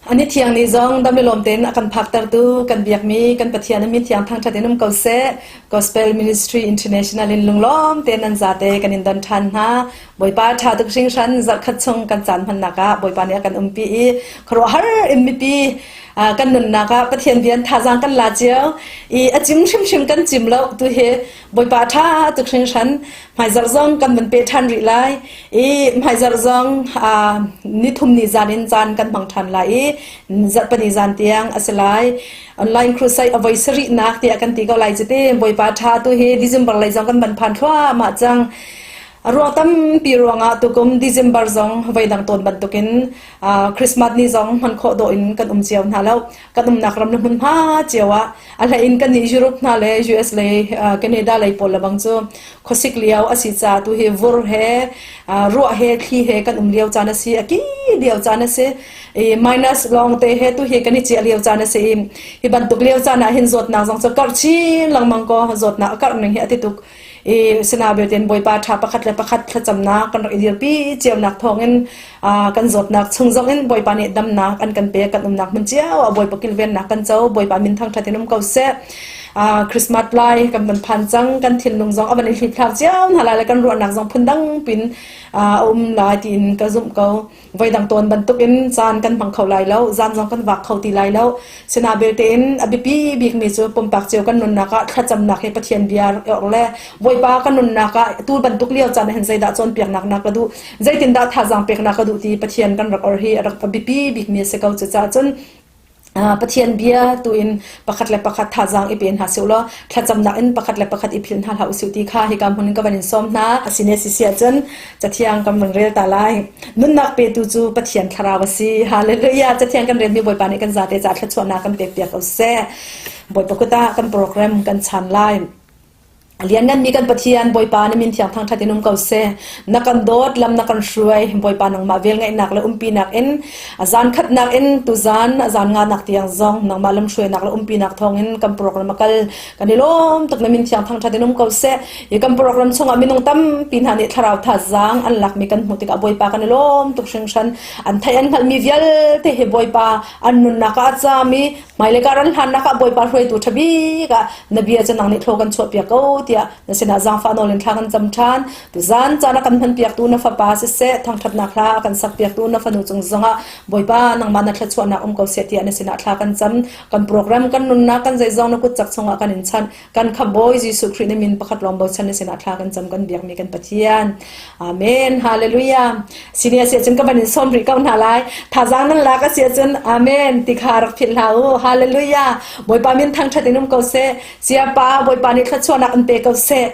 Ani thiang ni zong dam le lawm tein a kan phaktertu kan biakmi kan Pathian a min thiang thangṭhat in um ko seh. Gospel Ministry International in lunglawm tein nan zate kan in don ṭhan hna. Bawipa ṭha tuk hringhran zarhkhat chung kan caan hmannak ah Bawipa nih a kan umpi i khuaruahhar in mipi kan nunnak ah Pathian bian thazaang kan la cio i a cim hrimhrim kan cim lo tu hi Bawipa ṭha tuk hringhran hmaizarh zong kan van pe ṭhan rih lai i hmaizarh zong nithum ni zan in caan kan hmang ṭhan lai i zarhpani zan tiang a si lai. Online crusade a voi sarihnak tiah kan ti ko lai cu ti Bawipa ṭha tu hi December lei zong kan van phan thluahmah cang. A ruang tampi ruangah tukum December zong voi dang tawn bantukin Christmas ni zong hman khawh dawh in kan um cio hna lo. Kan umnak ram le hmunhma cio ah a hlei in kan nih Europe hna le US lei Canada lei pawl le bang cu khuasik lio a si ca tu hi vur he ruah he thli he kan um lio caan a si a ki lio caan a si i minus lawng te he tu hi kan i ciah lio caan a si i hi bantuk lio caan ah hin zawtnak zong cu karh chin lengmang ko zawtnak a karh ning hi a ti tuk i sinabetin Bawipa ṭha pakhat le pakhat thlacamnak kan rak i dirpi cionak thawngin kan zawtnak chung zongin Bawipa nih damnak an kan pek kan umnak hmun cio ah Bawipa kilvennak kan co Bawipa min thangṭhat in um ko seh. Christmas lai kan van phan cang kan thinlung zong a van i hliphlak cio hna lai le kan ruahnak zong phundang pin a um lai tiin ka zumh ko. Voidang tawn bantukin caan kan hmang kho lai lo, zan zong kan vak kho ti lai lo. Sina belte in a biapi bikmi cu pumpak cio kan nunnak ah thlacamnak hi Pathian bia rak i orh le Bawipa kan nunnak ah tu bantuk lio caan ah hin zeidah cawnpiaknak na ka duh, zeitindah thazaang peknak ka duh ti Pathian kan rak or hi a rak a biapi bikmi a si ko. Cucaah cun Pathian bia tu in pakhat le pakhat thazaang i pe hna sih law thlacamnak in pakhat le pakhat i philh hna hlah usih ti kha hika hmun in ka van in sawm hna. Asine sisi ahcun cathiang kan van rel ta lai. Nunnak petu cu Pathian thlarau a si. Hallelujah. Cathiang kan relmi Bawipa nih kan zate ca thluachuahnak kan pek piak ko seh. Bawipa kut ah kan program kan chan lai. A liannganmi kan Pathian Bawipa na min thiang thangṭhat in um ko seh. Na kan dawt, lam na kan hruai. Bawipa nangmah velngeihnak le umpinak in a zan khatnak in tuzan a zan nganak tiang zong nangmah lamhruainak le umpinak thawngin kan program a kal. Kan i lawm tuk na min thiang thangṭhat in um ko seh. Hi kan program chungah minung tampi hna nih thlarau thazaang an lakmi kan hmuh tikah Bawipa kan i lawm tuk hringhran. An theih an hngalhmi vialte hi Bawipa an nunnak ah a caam i Hmailei ka ran hlannak ah Bawipa hruaitu ṭha bik ah na bia cu nang nih thlaw kan chuahpiak ko tiah na sinah zaangfah nawl in thla kan cam ṭhan. Tuzan caan a kan hmanpiaktu na fapa siseh, thangṭhatnak hla a kan sakpiaktu na fanu cung zongah Bawipa nangmah na thluachuahnak um ko seh tiah na sinah thla kan cam. Kan program, kan nunnak, kan zeizong na kut cak chungah kan in chanh. Kan Khamhbawi Jesuh Khrih na min pakhat lawng bochan na sinah thla kan cam kan biakmi kan Pathian. Amen. Hallelujah. Sini a si ahcun ka van in sawm rih ko hna lai. Thazaang nan lak a si ahcun Amen ti kha rak philh hlah u. Hallelujah. Bawipa min thangṭhat in um ko seh. Siapa Bawipa nih thluachuahnak in pe ko seh.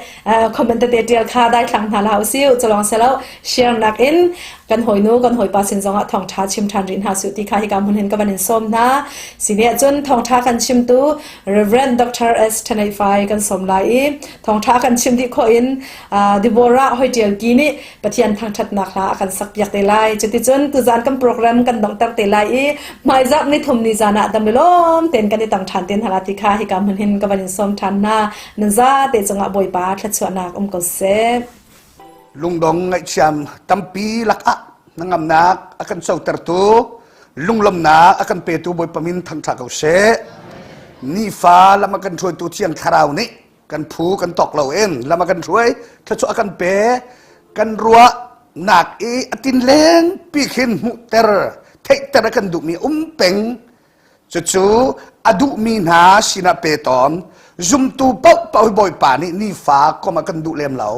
Comment tete ṭial kha daithlang hna hlah usih. Culawng silo share nak in kan hawinu kan hawipa sin zongah thawngṭha chim ṭhan rih hna su ti kha hika hmun hin ka van in sawm hna. Sini ahcun thawngṭha kan chimtu Reverend Dr. S. Thanai kan sawm lai i thawngṭha kan chim dih khawh in Deborah Hoitial Ki nih Pathian thangṭhatnak hla a kan sakpiak te lai. Cuticun tuzan kan program kan donghter te lai i hmaizarh ni thum ni zan ah dam le lawm tein kan i tang ṭhan te hna la ti kha hika hmun hin ka van in sawm ṭhan hna. Nan zate cungah Bawipa thluachuahnak um ko seh. Lungdong ngaihchiam tampi lakah hnangamnak a kan cotertu lunglawmnak a kan petu Bawipa min thangṭha ko seh. Nifa lam a kan hruaitu Thiang Thlarau nih kan phu kan tawk lo in lam a kan hruai thluachuah a kan pe kan ruah nak i a tin leng pi khin hmuhter theihter a kan duhmi um peng cucu a duhmi hna sinah pe tawn zumtu paoh paoh bawipa nih nifa kom a kan duh lem lo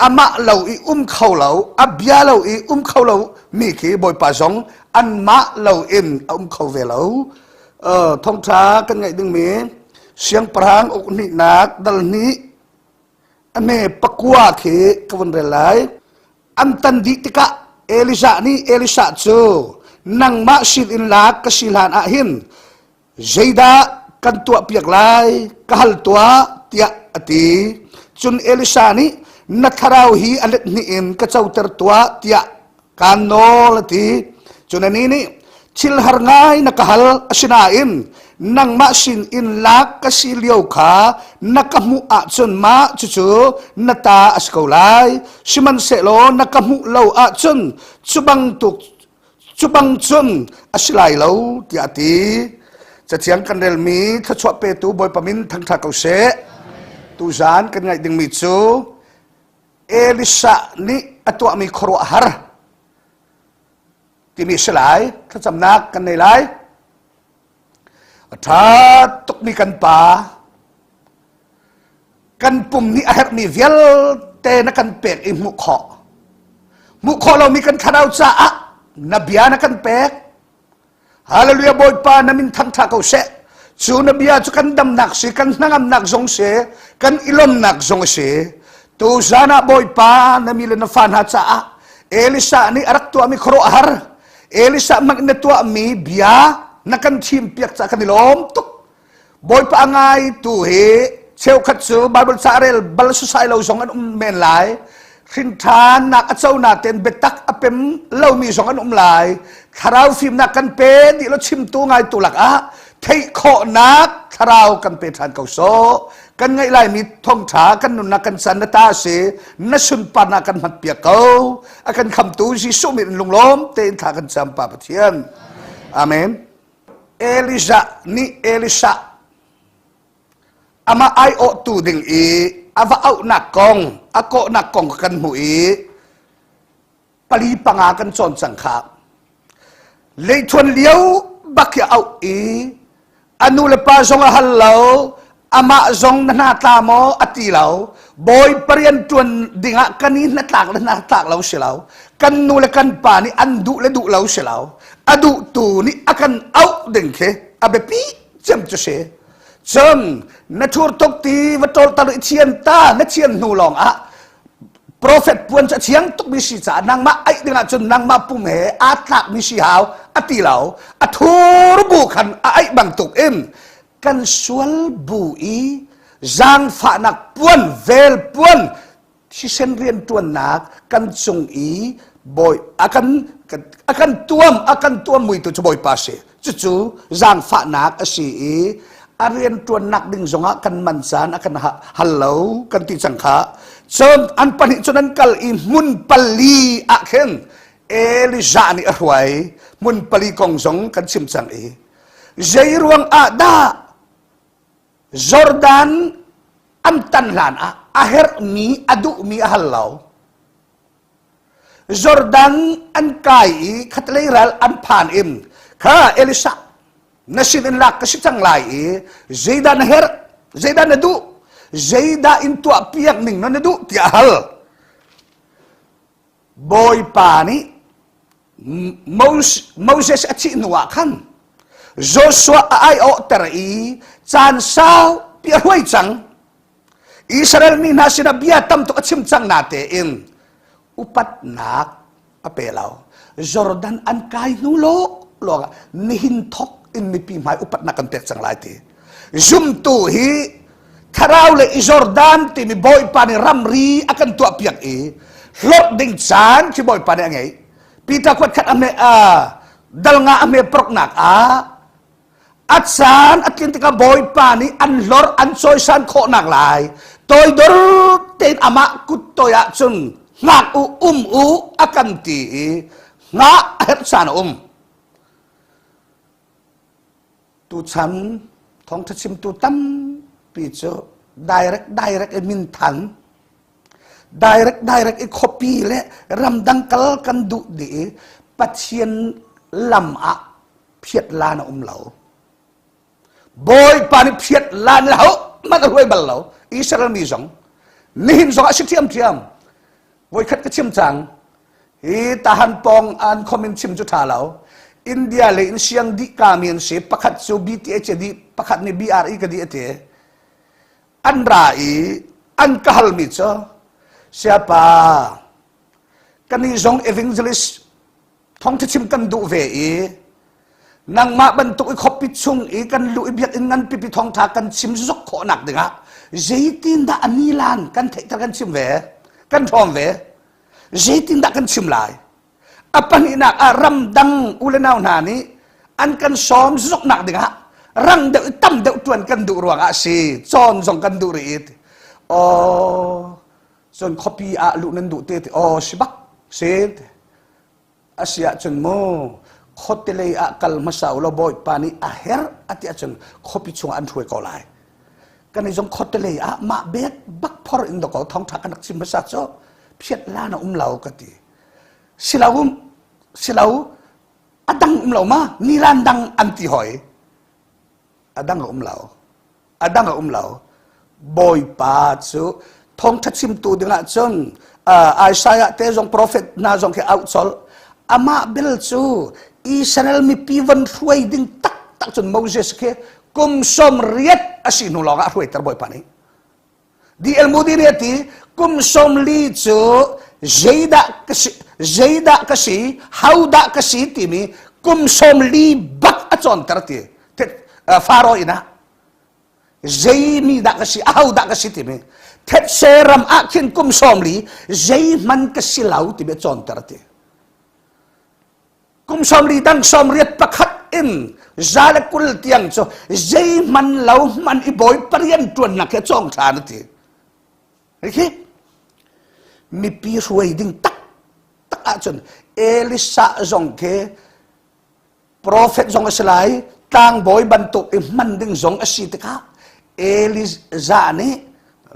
amah lo i um kho lo a bia lo i um kho lo mi khi bawipa zong anmah lo in a um kho ve lo thongtha kan ngaih dingmi Siangpahrang uk hnihnak dal hnih a hme pakua khi ka vun rel lai. An tan dih tikah Elijah nih Elisha cu nangmah sin in lak ka si hlan ah hin zeidah kan tuahpiak lai ka hal tuah tiah a ti. Cun Elisha nih na thlarau hi a let hnih in ka coter tuah tiah kaan nawl a ti. Cun anih nih thil har ngai na ka hal asinain nangmah sin in lak ka si lio kha na ka hmuh ahcun mah cucu na ta a si ko lai sihmanhsehlaw na ka hmuh lo ahcun cu bantuk Cu bang cun a si lai lo tiah a ti. Cathiang kan relmi thluachuah petu Bawipa min thangṭha ko seh. Tuzan kan ngaih dingmi cu Elisha nih a tuahmi khuaruahhar timi si lai. Thlacamnak kan nei lai. A ṭha tukmi kan pa kan pum nih a herhmi vialte na kan pek i hmuh khawh. Hmuh khawh lomi kan thlarau caah na bia na kan pek. Hallelujah Bawipa na min thangṭha ko seh. Cu na bia cu kan damnak si, kan hnangamnak zong si, kan i lawmnak zong a si. Tu zan ah Bawipa na mi le na fa hna caah Elisa nih a rak tuahmi khuaruahhar Elisa hmang in na tuahmi bia na kan thimpiak caah kan i lawm tuk. Bawipa a ngaitu hi cheukhat cu Bible ca rel bal sasai lo zong an um men lai. Hrinṭhannak a co natein biatak a pem lomi zong an um lai. Thlarau fimnak kan pe dih lo chimtu ngaitu lakah theih khawhnak thlarau kan pe ṭhan ko sawh. Kan ngaih laimi thawngṭha kan nunnak kan chan na ta a si na sunparnak kan hmat piak ko. A kan khamtu Jesuh min in lunglawm tein thla kan cam Pa Pathian. Amen. Elijah nih Elisha amah aiawhtu ding i a va auhnak kong a kawhnak kong kan hmuh i pali panga kan cawn cang kha leithuan lio bak hi a auh i a nu le pa zong a hal lo amah zong na hna tla maw a ti lo bawi parian tuan dingah kan i hnatlak le hnatlak lo si lo kan nu le kan pa nih an duh le duh lo si lo a duhtu nih a kan auh ding khi a biapi cem cu si cun na thur tuk ti va ṭol tar i thian ta na thian hnu lawng ah Prophet puan cu a thiang tukmi si caah nangmah aih dingah cun nangmah pum he aa tlakmi si hau a ti lo. A thur bu khan a aih bantuk in kan sual bu i zaangfahnak puan vel puan thisen rianṭuannak kan cung i bawi a kan a kan tuam a kan tuam muitu cu Bawipa si. Cucu zaangfahnak a si i a rianṭuannak ding zongah kan man caan a kan hal lo kan ti cang kha. Cun an pahnih cun an kal i hmun pali ah khin Elijah nih a hruai. Hmun pali kong zong kan chim cang i zei ruang ah dah Jordan an tan hlan ah a herhmi a duhmi a hal lo. Jordan an kai i khatlei ral an phan in kha Elisha na sin in lak ka si cang lai i zeidah na herh zeidah na duh zeidah in tuah piak ning na na duh tiah hal Bawipa nih Moses a thih hnu ah khan Joshua a aiawhter i caan sau pi a hruai cang Israel mi hna sinah bia tam tuk a chim cang natein upatnak a pe lo. Jordan an kai hnu lawng ah nihin thok in mipi hmai upatnak kan pek cang lai ti. Zumtu hi thlarau le i Jordan timi Bawipa nih ramri a kan tuah piak i hlorh ding caan khi Bawipa nih a ngei. Peter khuat khat a hme dal nga a hme proknak ah A caan a tlin tikah Bawipa nih an hlor an cawisan khawhnak lai toidor tein amah kut toi ah cun hngak u um u a kan ti i hngah a herh caan a um. Tuchan thawngṭha chimtu tampi cu direct direct i minthang direct direct i khuapi le ramdang kal kan duh dih i Pathian lam ah phiat lan a um lo bawipa nih phiat lan le ho hmanh a hruai bal lo Israel mi zong nihin zong ah si ṭhiamṭhiam voikhat ka chim cang hi tahan pawng an khomin chim cu ṭha lo India le in siang dih ka mi an si pakhat cu BTH di pakhat nih BRE ka di ati an ra i an ka hal mi cu siapa kani zong evangelist thawngṭha chim kan duh ve i nangmah bantuk i khuapi chung i kan luh i biakinn nganpipi thawngṭha kan chim zok khawhnak dingah zeitindah a nilan kan theihter kan chim ve kan hrawm ve zeitindah kan chim lai a pahnihnak ah ramdang u le nau hna nih an kan sawm zoknak dingah rang deuh i tam deuh ṭuan kan duh ruangah a si cawn zong kan duh rih i aw cun khuapi ah luh nan duh te ti aw si bak si a si ahcun mu. Khuate lei ah kal hmasa u law Bawipa nih a herh a ti ahcun khuapi chungah an hruai ko lai. Kan i zong khuate lei ah mah bek bak phor in dakaw thawngṭha kan rak chim hmasa cu phiat la na um lo ka ti. Silo silo a dang um lo ma nilan dang an ti hoi. A dang a um lo. A dang a um lo. Bawipa cu thawngṭha chimtu dingah cun Isaiah te zong profet hna zong khi auh colh. Amah bel cu Israel mipi von hruai ding taktak cun Moses khi kum 80 a si hnu lawngah a hruaiter Bawipa nih. D.L. Moody nih a ti kum 40 cu zeidah ka si zeidah ka si hodah ka si timi kum 40 bak a cawnter ti Faro inn ah zeimi dah ka si ahodah ka si timi thetse ram ah khin kum 40 zeihman ka si lo timi a cawnter ti Kum 40 dang 81 in 120 tiang cu zeihman lo hman i bawi parian ṭuannak he cawng ṭhan a ti. Khi mipi hruai ding taktak ahcun Elisa zong khi profet zong a si lai, tlangbawi bantuk i hman ding zong a si tikah Elijah nih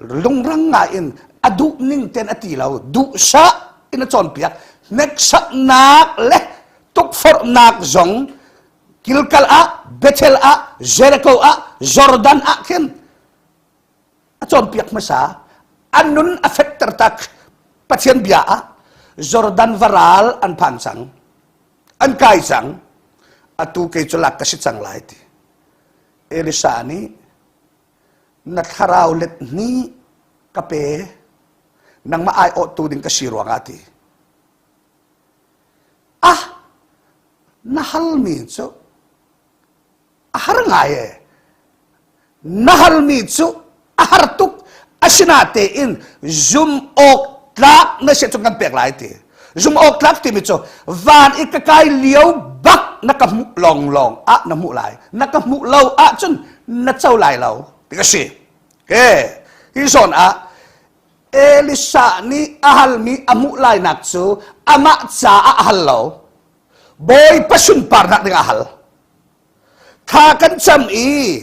lungrang ngai in a duh ning ten a ti lo, duhsah in a cawnpiak hneksaknak le tukforhnak zong Gilgal ah Bethel ah Jericho ah Jordan ah khin a cawnpiak hmasa a nun a fekter tak Pathian bia ah Jordan varal an phan cang an kai cang atu kei cu lak ka si cang lai ti Elisa nih na thlarau let hnih ka pe nangmah aiawhtu ding ka si ruangah ti ah na halmi cu a har ngai e na halmi cu a har tuk asinatein zum awk tlak na si cu kan pek lai ti zum awk tlak timi cu van i ka kai lio bak na ka hmuh lawng lawng ah na hmuh lai na ka hmuh lo ahcun na co lai lo ti ka si Ke hi zawn ah Elisa nih a halmi a hmuh lainak cu amah caah a hal lo. Bawipa sunparnak ding a hal. Thla kan cam i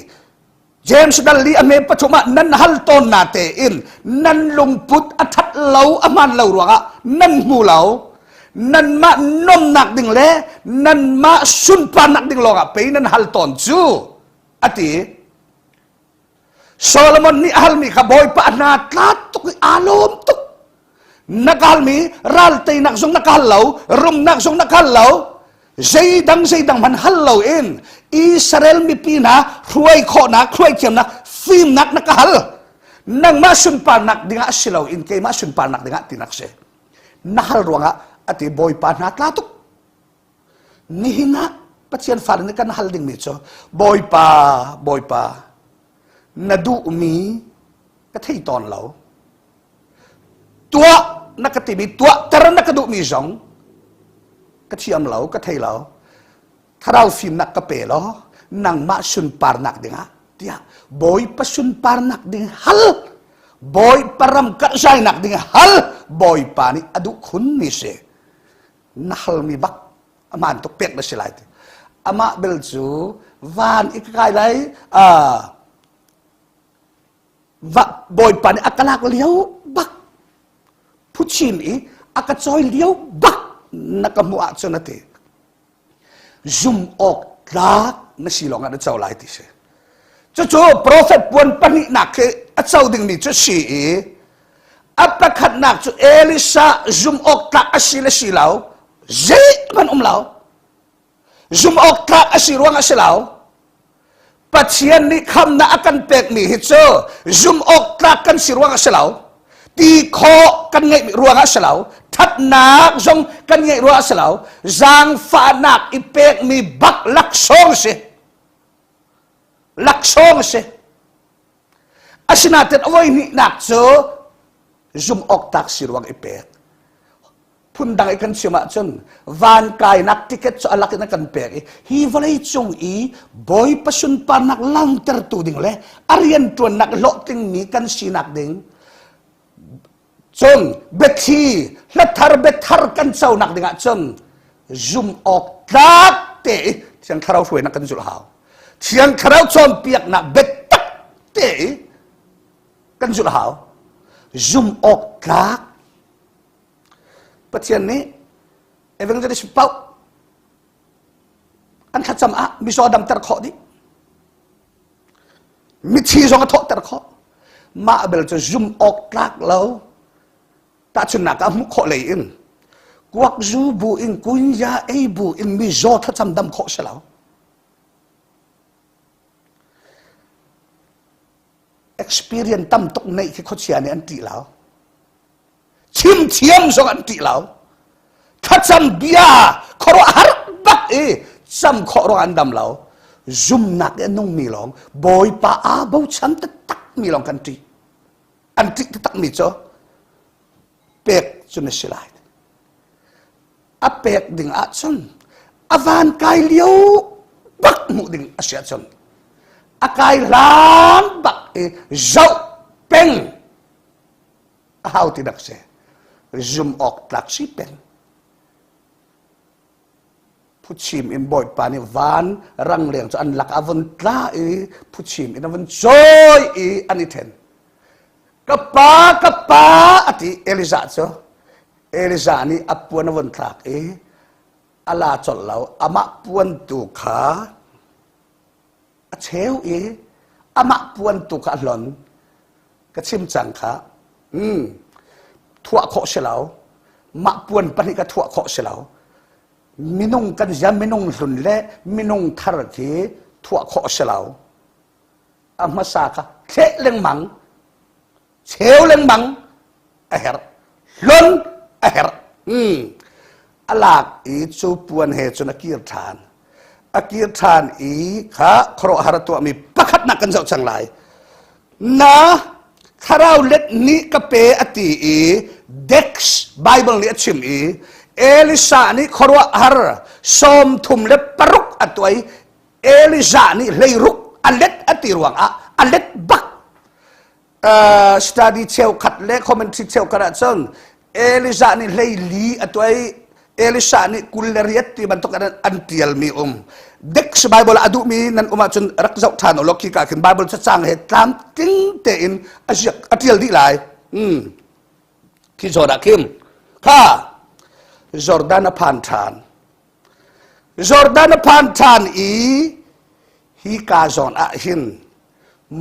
James dal li a hme pathum ah nan hal tawn na tein nan lungput a that lo a hman lo ruangah nan hmu lo. Nanmah nomnak ding le nanmah sunparnak ding lawngah pei nan hal tawn cu a ti. Solomon nih a halmi kha Bawipa a hna tla tuk i aa lawm tuk. Na ka halmi ral teinak zong na ka hal lo, rumnak zong na ka hal lo, zeidang zeidang hman hal lo in Israel mipi hna hruai khawhnak, hruai thiamnak, fimnak na ka hal. Nangmah sunparnak dingah si lo in keimah sunparnak dingah tinak si. Na hal ruangah ati Bawipa hna tla tuk. Nihin ah Pathian fale nih kan hal dingmi cu Bawipa, Bawipa, na duhmi ka thei tawn lo. Tuah na ka timi tuahter na ka duhmi zong ka thiam lo, ka thei lo. Thlarau fimnak ka pe law nangmah sunparnak dingah tiah Bawipa sunparnak ding hal Bawipa ram karhzainak ding hal Bawipa nih a duh khunmi si. Na halmi bak aman tuk pek na si lai ti amah bel cu van i ka kai lai va bawipa nih a ka lak lio bak phuchim i a ka cawi lio bak na ka hmuh ahcun a ti zum awk tlak na si lawng ah na co lai ti si cucu profet puan pahnihnak khi a co dingmi cu si i a pakhatnak cu Elisa zum awk tlak a si le si lo zeihmanh um lo zum awk tlak a si ruang a si lo Pathian nih khamnak a kan pekmi hi cu zum awk tlak kan si ruang a si lo ti khawh kan ngeih ruang ah si lo thatnak zong kan ngeih ruang ah si lo zaangfahnak i pekmi bak laksawng si laksawng si asinain a voihnihnak cu zum awk tlak si ruang i pek phundang i kan chim ahcun van kainak ticket cu a lak in a kan pek i hi vawlei cung i bawipa sunparnak langhtertu ding le a rianṭuannak hlawhtlingmi kan sinak ding cun biathli hlathar biathar kan conak dingah cun zum awk tlak. te i Thiang Thlarau hruainak kan zulh hau. Thiang Thlarau cawnpiaknak biatak te i kan zulh hau. Zum awk tlak Pathian nih evangelist paoh an thlacam ah mizaw damter khawh dih. Mithi zong a thawhter khawh. Mah bel cu zum awk tlak lo. Tahchunhnak ah hmuh khawh lei in kuak zu bu in kunya ei bu in mizaw thlacam dam khawh si lo. Experience tam tuk neih khi khuachia nih an ṭih lo. Chim thiam zong an ṭih lo. Thlacam bia khuaruahhar bak i cam khawh ruang an dam lo. Zumnak i a nungmi lawng Bawipa aa bochan taktak mi lawng kan ṭih. An ṭih taktak mi cu pek cu na si lai. A pek ding ahcun a van kai lio bak hmuh ding a si ahcun a kai hlan bak i zoh peng a hau ti dak si. Zum awk tlak si peng. Phuchim in Bawipa nih van rangleng cu an lak a vun tla i phuchim in a vun cawi i an i then. Ka pa, ka pa a ti Elijah cu. Elijah nih a puan a vun thlak i a la colh lo. Amah puan tu kha a cheu i amah puan tu kha a hlon. Ka chim cang kha. Hmm. Thuah khawh si lo. Mah puan pahnih ka thuah khawh si lo. Minung kan zia minung hlun le minung thar khi thuah khawh si lo. A hmasa kha thleh lengmang cheu lengmang a herh hlon a herh mm. a lak i cu puan he cun a kir ṭhan a kir ṭhan i kha khuaruahhar a tuahmi pakhatnak kan zoh cang lai na thlarau let nih ka pe a ti i Dex Bible nih a chim i Elisa nih khuaruahhar 36 a tuai Elijah nih hleiruk a let a ti ruangah a let bak uh, study cheukhat le commentary cheukhat ahcun Elijah nih hleili a tuai Elisha nih 28 ti bantuk an, an tialmi um Dex Bible a duhmi nan um ahcun rak zoh ṭhan u law khi ka khin Bible cacang he tlamtling tein a ziak a tial dih lai hmm. khi zawn ah khin kha Jordan a phan ṭhan Jordan a phan ṭhan i hi ka zawn ah hin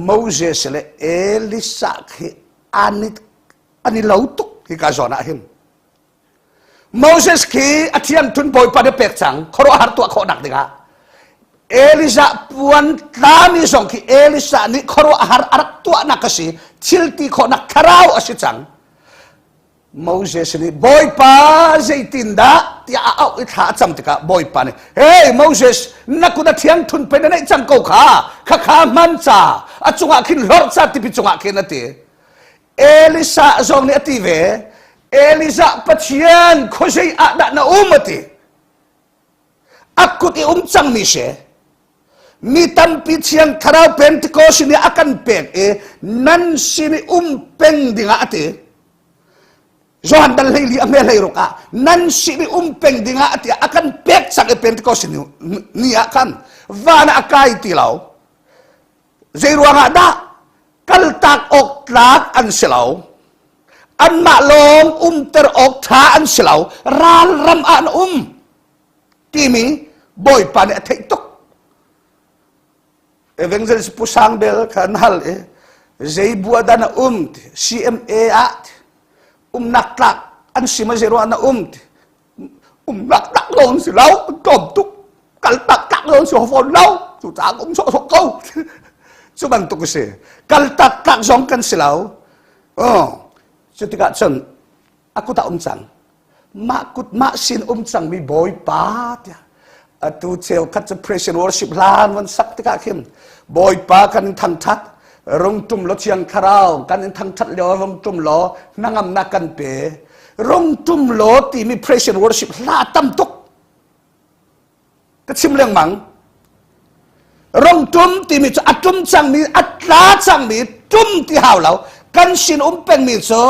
Moses le Elisha khi an i an i lo tuk hi ka zawn ah hin. Moses khi a thiangthun Bawipa nih pek cang khuaruahhar tuah khawhnak dingah Elijah puan tlami zong khi Elisha nih khuaruahhar a rak tuahnak a si thil ti khawhnak thlarau a si cang Moses nih Bawipa zeitindah tiah a auh i thla a cam tikah Bawipa nih Hey Moses na kut a thiangthun pe na neih cang ko kha khakha hman ca a cungah khin hlorh ca tipi cungah khin a ti Elisa zong nih a ti ve Elijah Pathian khuazei ah dah na um a ti a kut i um cangmi si mi tampi thiang thlarau Pentecost nih a kan pek i nan sin i um peng dingah a ti Johan dal hlei li a hme hlei ruk ah nan sin i um peng dingah a ti a kan pek cang i Pentecost ni ah khan van ah a kai ti lo zei ruangah dah kaltak awk tlak an si lo anmah lawng umter awk ṭha an si lo ral ram ah an um timi Bawipa nih a theih tuk. Evangelist Pu Sang Bel kha an hal i zei bu ah dah na um ti CMA ah umnak tlak an si ma zei ruah na um ti umnak tlak lawng si lo tlawm tuk kal tak tlak lawng si fawn lo cu caah um sawh sawh ko cu bantuk si kal tak tlak zong kan si lo oh cu tikah cun a kut ah um cang mah kut mah sin um cangmi bawipa tiah atu cheukhat cu praise and worship hlan van sak tikah khin bawipa kan in thangthat rung tum lo thiang thlarau kan in thangthat lio rung tum law hnangamnak kan pe rung tum law timi praise and worship hla tam tuk ka chim lengmang rung tum timi cu a tum cangmi a tla cangmi tum ti hau lo kan sin um pengmi cu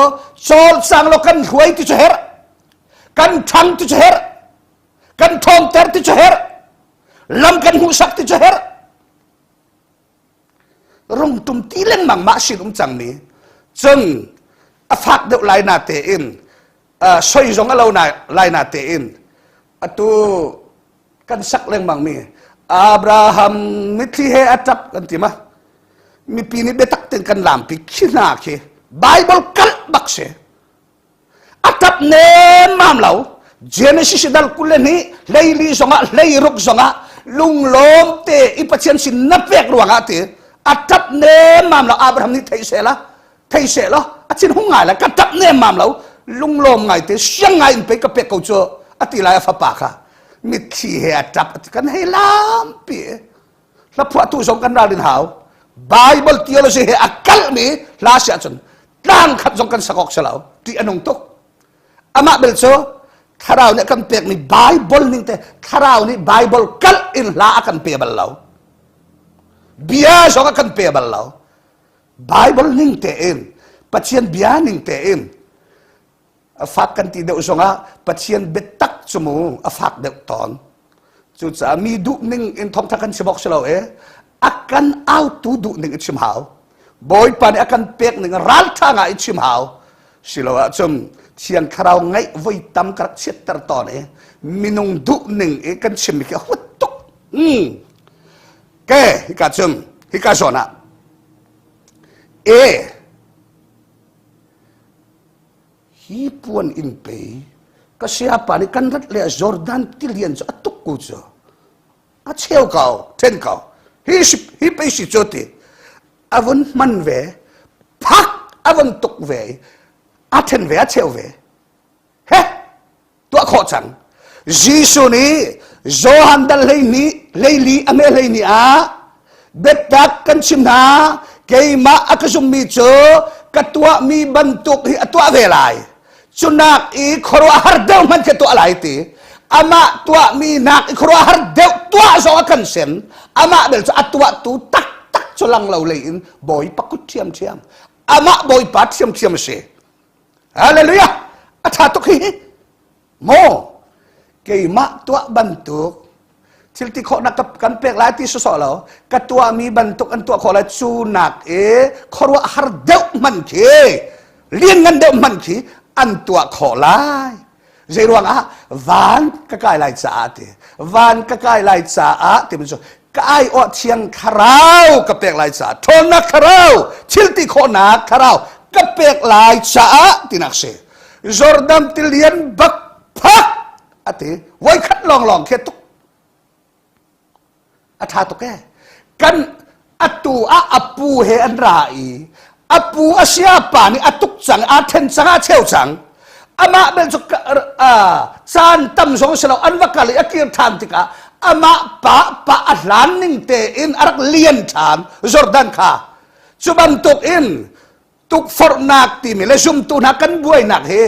cawlcang lo kan hruai ti cu herh kan ṭhang ti cu herh kan ṭhawngter ti cu herh. Lam kan hmuhsak ti cu herh. Rungtum ti lengmang mah sin um cangmi. Cun a fak deuh lai na tein soi zong a lo lai na tein atu kan sak lengmang mi Abraham mitthli he a ṭap kan ti ma mipi nih biatak ten kan lampi khi hna khi Bible kalh bak si a ṭap nemmam lo Genesis dal 22 hleili zongah hleiruk zongah lunglawm te i Pathian sin na pek ruangah ti a ṭap nemmam lo Abraham nih thei seh la thei seh law a thin hung ngai lai ka ṭap nemmam lo lunglawm ngai te siang ngai in pei ka pek ko cu a ti lai a fapa kha mitthli he a ṭap kan hei lampi hla phuahtu zong kan ralrin hau Bible theology he a kalhmi hla si ahcun tlang khat zong kan sak awk si lo ṭih a nung tuk amah bel cu thlarau nih a kan pekmi Bible ning te thlarau nih Bible kalh in hla a kan pe bal lo bia zong a kan pe bal lo Bible ning tein Pathian bia ning tein a fak kan ti deuh zongah Pathian biatak cu mu a fak deuh tawn cucaah mi duh ning in thawngtha kan chim awk si lo e a kan autu duh ning i chim hau Bawipa nih a kan pek ning raltha nga i chim hau silo ahcun thiang thlarau ngaih voi tam ka rak chiatter tawn i minung duh ning i kan chim mi khi a huat tuk mm. ke hika cun hika zawn ah e Hi puan in pei ka sayapa nih kan rat le Jordan tilian cu a tuk ku cu a cheu ko then ko hi hi pei si cu ti a vun hman ve phak a vun tuk ve a then ve a cheu ve he tuah khawh cang Jesuh nih Johan dal hleihnih hleili a me hleihnih ah biatak kan chim hna keimah a ka zummi cu ka tuahmi bantuk hi a tuah ve lai cunak i khuaruahhar deuh hmanh khi tuah lai ti amah tuahmi nak i khuaruahhar deuh tuah zong a kan sem amah bel cu a tuahtu taktak cu lang lo lei in bawipa kut ṭhiamṭhiam amah bawipa ṭhiamṭhiam a si Hallelujah! A ṭha tuk hi. Maw keimah tuah bantuk thil ti khawhnak kan pek lai ti sawsawh lo ka tuahmi bantuk an tuah khawh lai cu nak i khuaruah har deuh hman khi lianngan deuh hman khi an tuah khawh lai zei ruangah van ka kai lai caah ti van ka kai lai caah timi cu ka aiawh thiang thlarau ka pek lai caah ṭhawnnak thlarau thil ti khawhnak thlarau ka pek lai caah tinak si Jordan tilian bak phak ati voikhat lawng lawng khi tuk A ṭha tuk ee. Kan atu ah a pu he an ra i a pu a siapa nih a tuk cang, aa ṭhen cang, aa cheu cang. Amah bel cu caan tam zong si lo an va kal i a kir ṭhan tikah amah pa pa a hlan ning tein a rak lian ṭhan Jordan kha. Cu bantuk in tukforhnak timi le zumtu hna kan buainak hi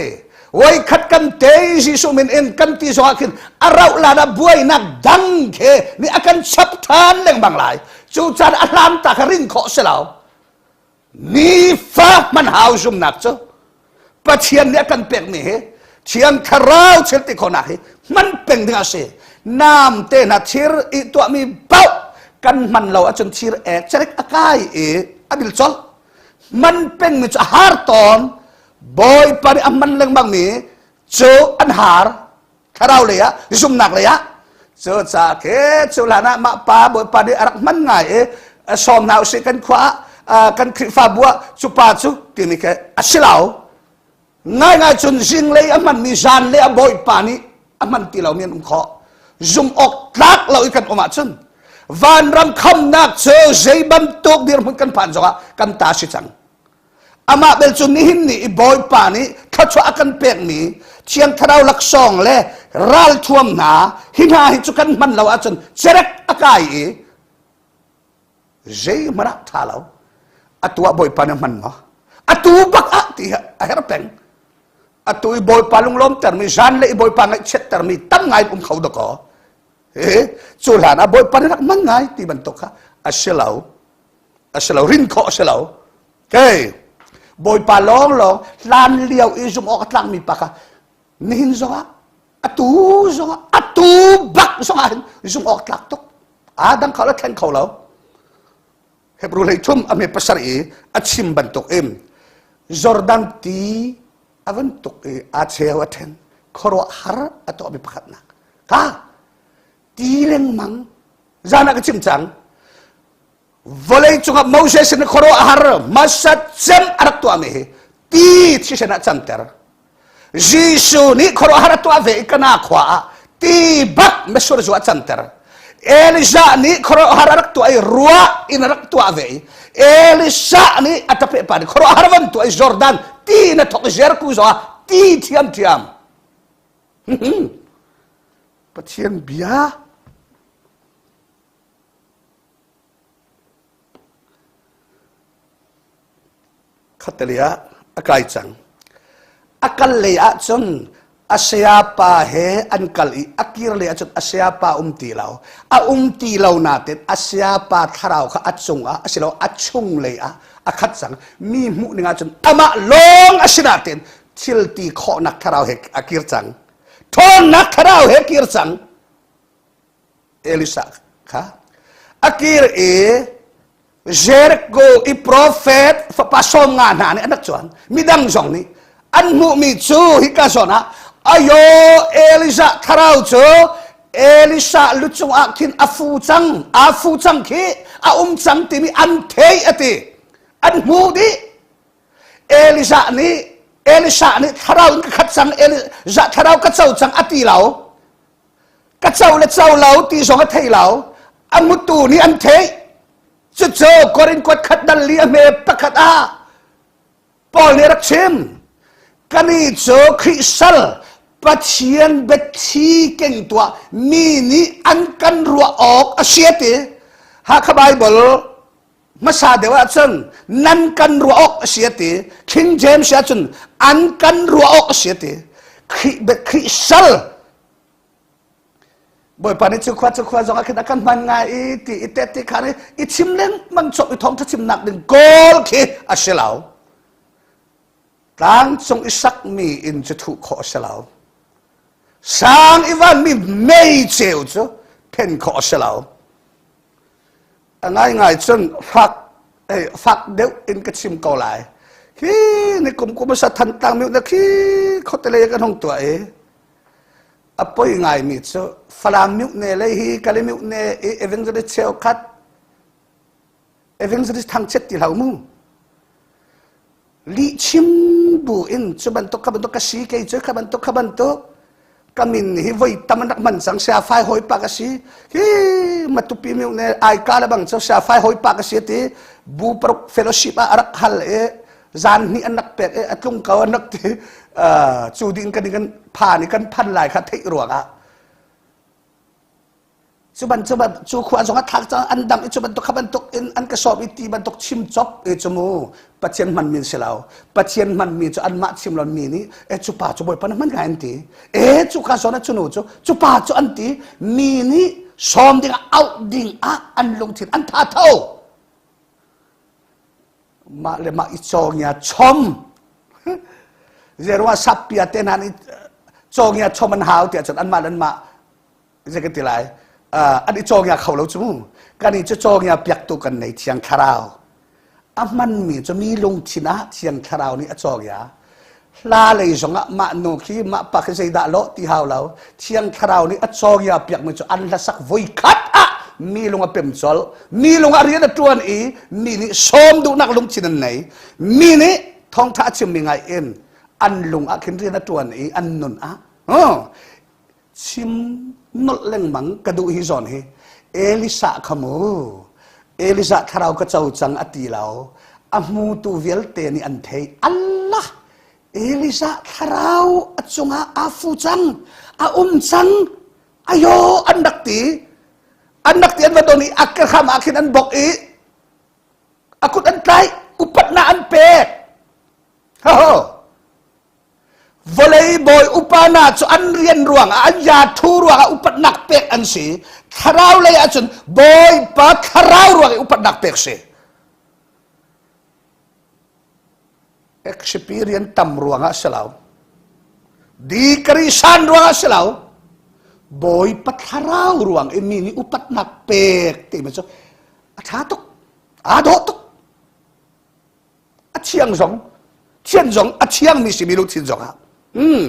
voikhat kan te Jesuh min in kan ti zongah khin a rauh lan ah buainak dang khi nih a kan chap ṭhan lengmang lai cu caan a hlan ta kha rin khawh si lo nifa hman hau zumnak cu Pathian nih a kan pekmi hi Thiang Thlarau thil ti khawhnak hi hman peng ding a si nam te hna thir i tuahmi paoh kan hman lo ahcun thir ek cerek a kai i a bil colh man pengmi cu a har tawn bawipa nih a hman lengmang mi cu an har thlarau lei ah zumnak lei ah cu ca ke cu hlan ah mah pa bawipa nih a rak hman ngai i sawm hna usih kan khua ah kan khrihfabu ah cu pa cu timi ke a si lo Ngaingai cun zinglei a hmanmi zanlei a bawipa nih a hman ti lomi an um khawh. Zum awk tlak lo i kan um ahcun vanram khamnak cu zei bantuk dirhmun kan phan zongah kan ta si cang. Amah bel cu nihin ni i bawipa nih thluachuah a kan pekmi Thiang Thlarau laksawng le ralthuam hna hi hna hi cu kan hman lo ahcun cerek a kai i zeihmanh ah ṭha lo atu ah bawipa nih hman maw atu bak ah ti a her peng atu i bawipa lunglawmtermi zan le i bawipa ngaihchiattermi tam ngai um kho dakaw he cu hlan ah bawipa nih rak hman ngai ti bantuk kha a si lo a si lo rin khawh a si lo kei bawipa lawng lawng hlan lio i zum awk a tlakmi pa kha nihin zongah atu zongah atu bak zongah hin zum awk tlak tuk. Aa dang kho lo thleng kho lo. Hebrew hlei thum a hme pasar i a chim bantuk in Jordan ti a van tuk i aa cheu a then khuaruahhar a tuahmi pakhatnak ka ti lengmang zan ah ka chim cang vawlei cungah Moses in khuaruahhar hmasa cem a rak tuahmi hi ti thisen ah canter Jesuh nih khuaruahhar a tuah ve i Kana khua ah ti bak mitsur zu a canter. Elijah nih khuaruahhar a rak tuah i ruah in a rak tuah ve i Elisha nih a ṭape pa nih khuaruahhar van tuah i Jordan ti in a thawk i Jericho zong ah ti thiamthiam. Pathian bia Khattelei ah a kai cang. A kal lei ah cun a sayapa he an kal i a kir lei ah cun a sayapa um ti lo. A um ti lo nain a sayapa thlarau kha a cungah asilo a chung lei ah a khat cang. Mi hmuh ning ah cun amah lawng a si nain thil ti khawhnak thlarau he a kir cang. Ṭhawnnak thlarau he kir cang. Elisa kha a kir i Jericho i profet fapa sawm nga hna nih an rak cuan midang zong nih an hmuhmi cu hika zawn ah ayo Elisa thlarau cu Elisa lu cungah khin a fu cang a fu cang khi a um cang timi an thei a ti an hmu dih Elisa nih Elisa nih thlarau in ka khat cang Elisa thlarau ka co cang a ti lo ka co le co lo ti zong a thei lo a mutu nih an theih cucu Korin kuat khat dal li a hme pakhat ah Paul nih rak chim kani cu Khrih sal Pathian biathli keng tuah mi nih an kan ruah awk a si ti Hakha Bible hmasa deuh ahcun nan kan ruah awk a si ti King James ahcun an kan ruah awk a si ti Khrih Khrih sal Bawipa nih cu khua cu khua zong ah khin a kan hman ngai i ti i tet ti khan i chim lengmang chop i thawngtha chimnak ding kawl khi a si lo. Tlang cung i sakmi inn cu thuh khawh a si lo. Sang i vanmi mei ceu cu phen khawh a si lo. A ngaingai cun fak fak deuh in ka chim ko lai. Hi ni kum kum sa than tang mi na khi khote lei kan hong tuah i a poi ngaimi cu Falam mihne lei hi Kale mihne i evangelist cheukhat evangelist thangchiat ti hlah mu lihchim bu in cu bantuk kha bantuk ka si kei cu kha bantuk kha bantuk ka min hi voi tam an rak hman cang sia fai hawi pa ka si hi matupi mihne ai ka le bang cu sia fai hawi pa ka si ti bu paruk fellowship ah a rak hal i zan hnih an rak pek i a tlung ko an rak ti cu ding kan kan phan i kan phan lai kha theih ruangah cu ban cu ban cu khua zong a thlak cang an dang i cu bantuk kha bantuk in an ka sawm i ti bantuk chim cop i cu mu pathian hman min si lo pathian hman mi cu anmah chim lon mi nih e cu pa cu bawipa na hman ngai an ti e cu ka zawn a cu nu cu cu pa cu an ti mi nih sawm ding ah auh ding ah an lungthin an tha tho mah le mah i cawngia chom zeruah sappia te hna nih cawngia chom an hau tiah cun anmah le anmah zei kan ti lai an i cawngia kho lo cu kan i cu cawngia piaktu kan nei thiang thlarau a hmanmi cu mi lungthin ah thiang thlarau nih a cawngia hla lei zongah mah nu khi mah pa khi zeidah lawh ti hau lo thiang thlarau nih a cawngia piakmi cu an hlasak voi khat ah mi lung a pem colh mi lung ah rian a ṭuan i mi nih sawm duhnak lungthin an nei mi nih thawngṭha a chimmi ngai in an lung ah khin rian a ṭuan i an nun ah chim nolh lengmang ka duh hi zawn hi Elisa kha mu Elisa thlarau ka co cang a ti lo a hmutu vialte nih an thei Allah Elisa thlarau a cungah aa fu cang a um cang ayo an rak ti an rak ti an va don i a ke hram ah khin an bok i a kut an tlaih upatnak an pek ho ho Vawlei bawi upa hna cu an rian ruangah an yathu ruangah upatnak pek an si. Thlarau lei ahcun Bawipa thlarau ruang i upatnak pek si. Experience tam ruangah si lo. Degree san ruangah si lo. Bawipa thlarau ruang i mi nih upatnak pek timi cu a ṭha tuk, aa dawh tuk. A thiang zong, thian zong a thiangmi simi lungthin zong ah. Hmm,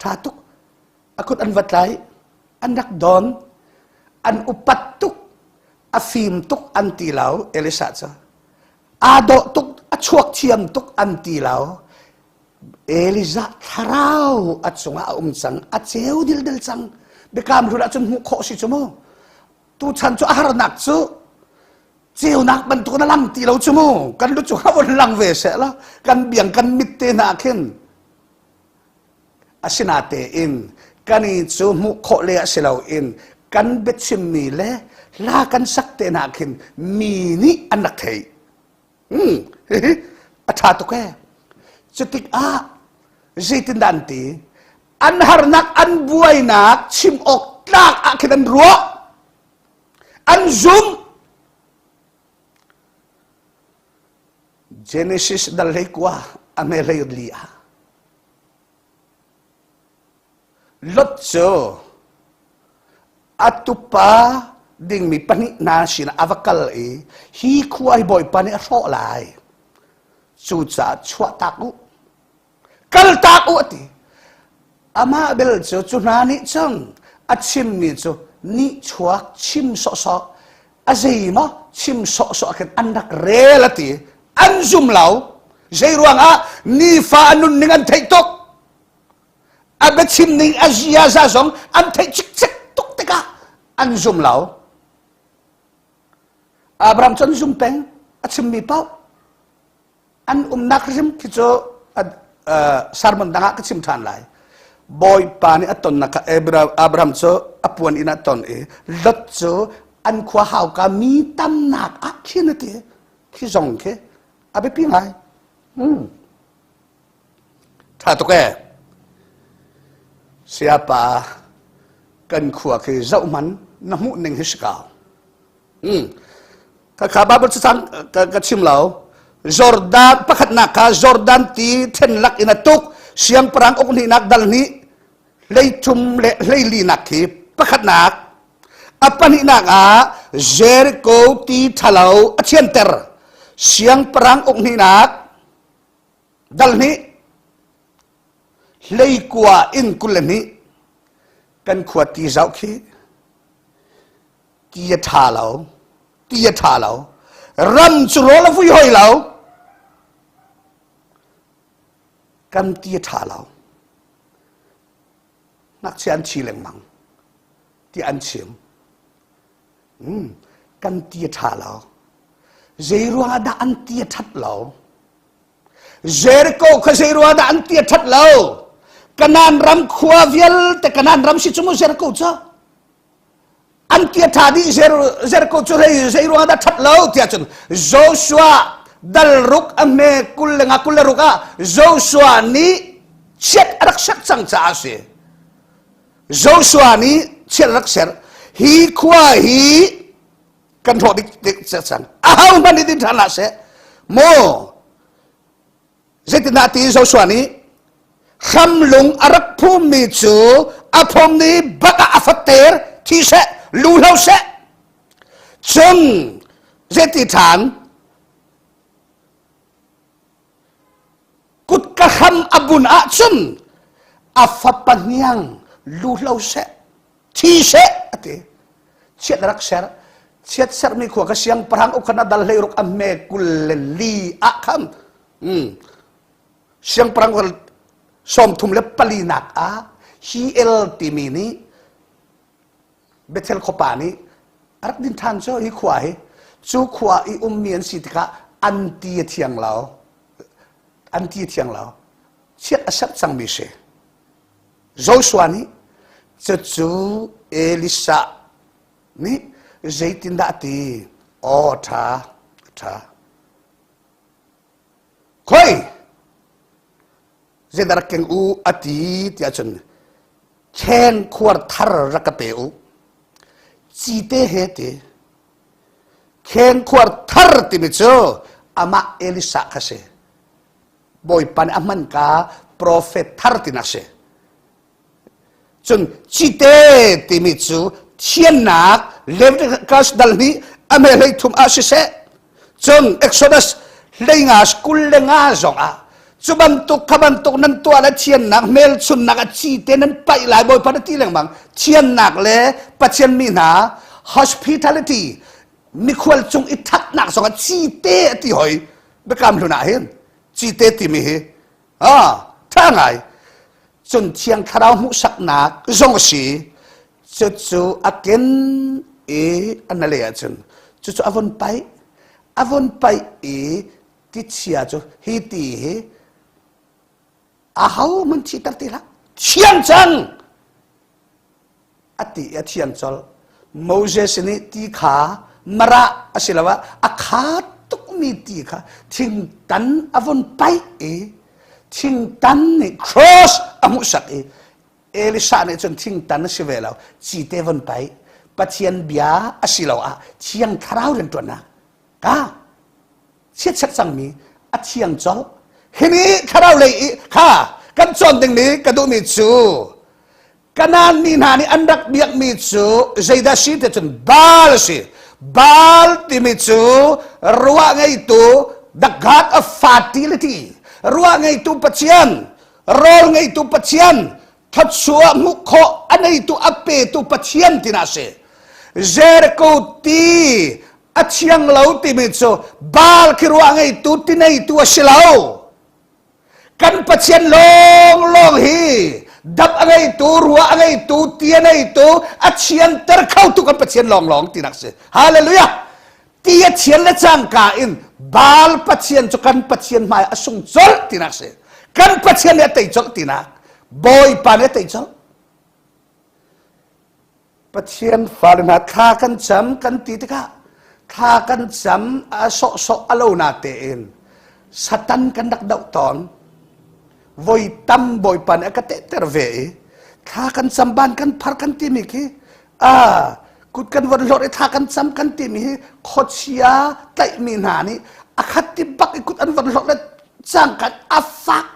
ṭha tuk. A kut an va tlai, an rak don, an upat tuk, a fim tuk an ti lo, Elisa cu. Aa dawh tuk, a chuak thiam tuk an ti lo. Elijah thlarau a cungah a um cang, a ceu dildel cang. Biakam hlun ahcun hmuh khawh si cu mu. Tuchan cu a harnak cu ceunak bantuk na lang ti lo cu mu. Kan lu cungah von lang ve seh la. Kan biang kan mit te hna khin asinatein kan i cu hmuh khawh le a si lo in kan biachimmi le hla kan sak te hna khin mi nih an rak theih. Hmm, a ṭha tuk ee. Cutik ah zeitindah an ti? An harnak, an buainak chim awk tlak ah khin an ruah. An zum. Genesis dal hlei kua a hme hlei li ah Lot cu a tupa dingmi pahnih hna sinah a va kal i hi khua hi Bawipa nih a hrawh lai. Cucaah chuahtak u. Kaltak u a ti. Amah bel cu cu hna nih cun a chimmi cu nihchuak chim sawhsawh a zeimaw chim sawhsawh khin an rak rel a ti. An zum lo. Zei ruangah nifa a nunning an theih tuk. A biachim ning a ziaza zong an theih cikcek tuk tikah an zum lo. Abraham cu an zum peng a chimmi paoh an umnak hrim khi cu sermon dang ah ka chim ṭhan lai. Bawipa nih a tonnak kha Abraham cu a puan inn ah ton i Lot cu an khua hauka mi tamnak ah khin a ti. Khi zong khi a biapi ngai. Hmm. Ṭha tuk ee. Sayapa kan khua khi zoh hman na hmuh ning hi si kau. Hmm. Ka kha Bible cacang ka, ka chim lo. Jordan pakhatnak kha Jordan ti then lak in a tuk siangpahrang uk hnihnak dal hnih hleithum le hleilinak khi pakhatnak a pahnihnak ah Jericho ti ṭhalo a thianter siangpahrang uk hnihnak dal hnih hleikua in 22 kan khua ti zoh khi ti a ṭha lo ti a ṭha lo ram cu rawl a vui hoi lo kan ti a ṭha lo ngakchia an thi lengmang ti an chim mm, kan ti a ṭha lo zei ruangah dah an ti a ṭhat lo Jericho kha zei ruangah dah an ti a ṭhat lo Kanaan ram khua vialte Kanaan ram si cu mu Jericho cu an ti a ṭha dih Jericho cu zei ruangah dah ṭhat lo tiah cun Joshua dal ruk a hme kul le nga kul le ruk ah Joshua nih chiat a rak ser cang caah a si Joshua nih chiat a rak ser hi khua hi kan hrawh dik dik cang aho hmanh nih din ṭhan hlah seh maw Zeitindah ti Joshua nih hramlung a rak phummi cu a phum ni bak ah a fatter thi seh lu hlo seh cun zeiti ṭhan kutka hram a bun ahcun a fapa hniang lu hlo seh thi seh a ti chiat rak ser chiat sermi khua ka siangpahrang ukhan a dal hlei ruk a hme kul le li ah khan mm siangpahrang sawm thum le pali nak ah hi el timi nih Bethel khuapa nih a rak din ṭhan cu hi khua hi cu khua i ummi an si tikah an ti a thiang lo an ti a thiang lo chiat a serh cangmi si Joshua nih cucu Elisha nih zeitindah a ti? Aw ṭha, ṭha. Khoi, zeidah rak keng u a ti tiah cun kheng khuar thar rak ka pe u. Cite he ti. Kheng khuar thar timi cu amah Elisha kha si. Bawipa nih a hman ka profet thar tinak si. Cun cite timi cu thiannak Leviticus dal hnih a hme hlei thum ah siseh cun Exodus hleinga 25 zong ah cu bantuk kha bantuk nan tuah le thiannak hmelchunnak a cite nan paih lai Bawipa na ti lengmang thiannak le Pathian mi hna hospitality mikhual cung i thatnak zong ah cite a ti hoi biakam hlun ah hin cite timi hi ah tha ngai cun thiang thlarau hmuhsaknak zong a si cucu a ken i a na le ahcun cucu a von paih a von paih i tichia cu hi ti hi aho hmanh thiter ti hlah thiang cang a ti a thiang colh Moses nih ti kha marah asiloah a kha tukmi ti kha thingtan a vun paih i thingtan nih cross a hmuhsak i Elisha nih cun thingtan a si ve lo cite vun paih Pathian bia asiloah thiang thlarau rianṭuannak ka chiatchiat cangmi a thiang colh himi thlarau lei i kha kan cawn dingmi ka duhmi cu Kanaan mi hna nih an rak biakmi cu zeidah si ti cun Baal a si. Baal timi cu ruah ngeitu the god of fertility ruah ngeitu pathian rawl ngeitu pathian thluachuah hmuh khawh a neitu a petu pathian tina a si. Jericho ti a thiang lo timi cu Baal khi ruah ngeitu ti neitu a si lo. Kan Pathian lawnglawng hi dap a ngeitu, rua a ngeitu, ti a ngeitu, a thianter khotu kan Pathian lawnglawng tinak si. Hallelujah! Ti a thian le cangka in Baal Pathian cu kan Pathian hmai a sung colh tinak si. Kan Pathian nih a tei colh tinak. Bawipa nih a tei colh. Pathian fale hna thla kan cam kan ti tikah thla kan cam a sawhsawh a lo na tein Satan kan rak doh tawn voi tam Bawipa nih a ka tehter ve i thla kan cam ban kan phar kan timi khi a kut kan von hlorh i thla kan cam kan timi hi khuachia tlaihmi hna nih a khat ti bak i kut an von hlorh le cangkan a fak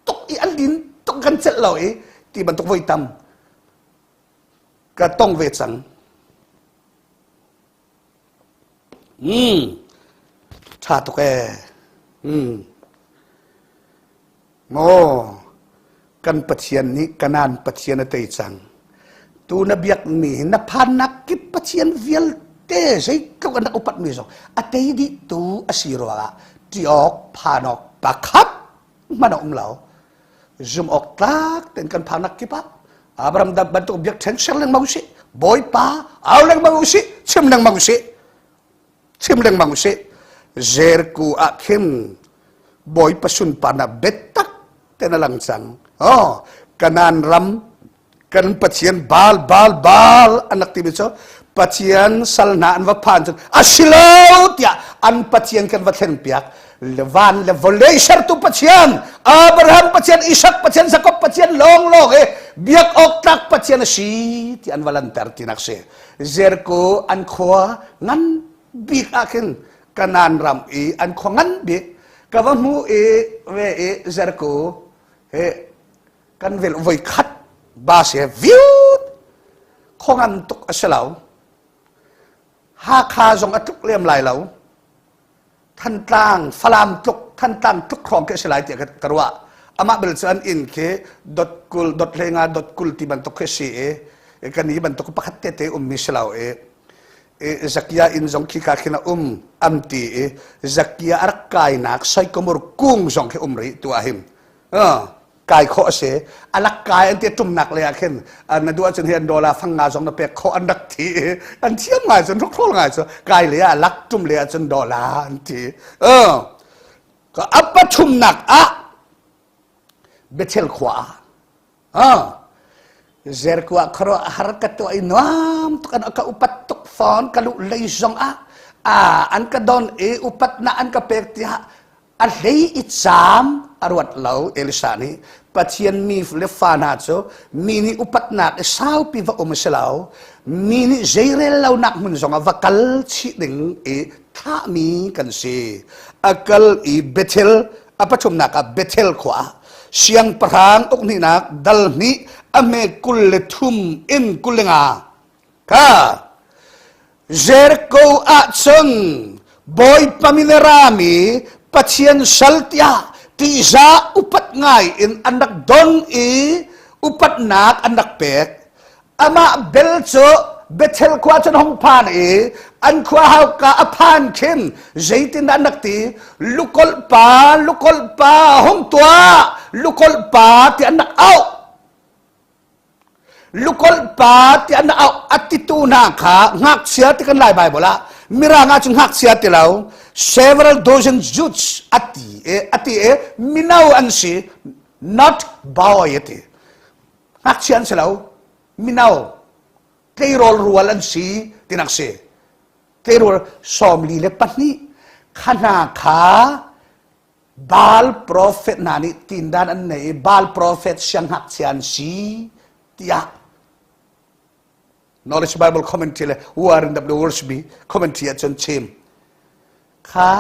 tuk i a lin tuk kan celh lo i ti bantuk voi tam ka tong ve cang. Mm. Tha tuk ee. Mm. Maw kan Pathian nih Kanaan Pathian a tei cang. Tu na biakmi hi na phannak kip Pathian vialte zeitluk an rak upatmi zong a tei dih tu a si ruangah ṭih awk phan awk pakhat hmanh a um lo. Zum awk tlak tein kan phannak kip ah Abraham bantuk biakṭheng ser lengmang usih Bawipa au lengmang usih chim lengmang usih chim lengmang usih Jericho ah khin Bawipa sunparnak biatak ten a lang cang oh Kanaan ram kan Pathian Baal Baal Baal an rak timi cu Pathian sal hna an va phan cun a si lo tiah an Pathian kan va thlen piak van le vawlei sertu Pathian Abraham Pathian Isak Pathian Jakob Pathian lawnglawng he biak awk tlak Pathian a si ti an va lanter tinak si Jericho an khua ngan bik ah khin Kanaan ram i an khua ngan bik ka va hmu i ve i Jericho he kan vel voi khat ba se viut khongan tuk a si lo Hakha zong a tluk lem lai lo Thantlang Falam tluk Thantlang tluk hrawng khi a si lai tiah ka ruah amah bel cu an inn khi dot kul dot hlenga dot kul ti bantuk khi si i kan i bantuk pakhat te te ummi si lo i Zakia inn zong khi ka khin a um am ti i Zakia a rak kainak saikomur kung zong khi um rih tu ahim kai khawh a si a lak kai an ti tumnak lei ah khin na duh ahcun hi an dollar fang nga zong na pek khawh an rak thi an thiam ngai cun hrokhrol ngai cu kai lei ah lak tum lei ah cun dollar an ti ka a pathumnak ah Bethel khua ah Jericho ah khuaruah har ka tuah i nuam tuk an ka upat tuk fawn ka luh lei zong ah an ka don i upatnak an ka pek tiah A hlei i caam a ruat lo Elisha nih Pathian mi le fa hna cu mi nih upatnak i saupi va um a si lo mi nih zeirel lonak hmun zongah va kal chih ding i thlahmi kan si a kal i Bethel a pathumnak ah Bethel khua ah. Siangpahrang ukhnihnak dal hnih a hme 23 in 25 ka Jericho ah cun Bawipa min a rami Pathian sal tiah tihzah upat ngai in an rak don i upatnak an rak pek. Amah bel cu Bethel khua cun hung phan i an khua hauka a phan khin zeitindah an rak ti lukolh pa lukolh pa hung tuah lukolh pa ti an rak auh lukolh pa ti an auh a titu hna kha ngakchia ti kan lai Bible ah mirang ah cun ngakchia ti lo several dozen youths a ti e a ti e mino an si not boy a ti ngakchia an si lo mino tleirawl rual an si tinak si tleirawl 42 kha hna kha Baal profet hna nih tindan an nei i Baal profet siangngakchia an si tiah Knowledge Bible Commentary le Warren W. Worsby Commentary ah cun chim. Kha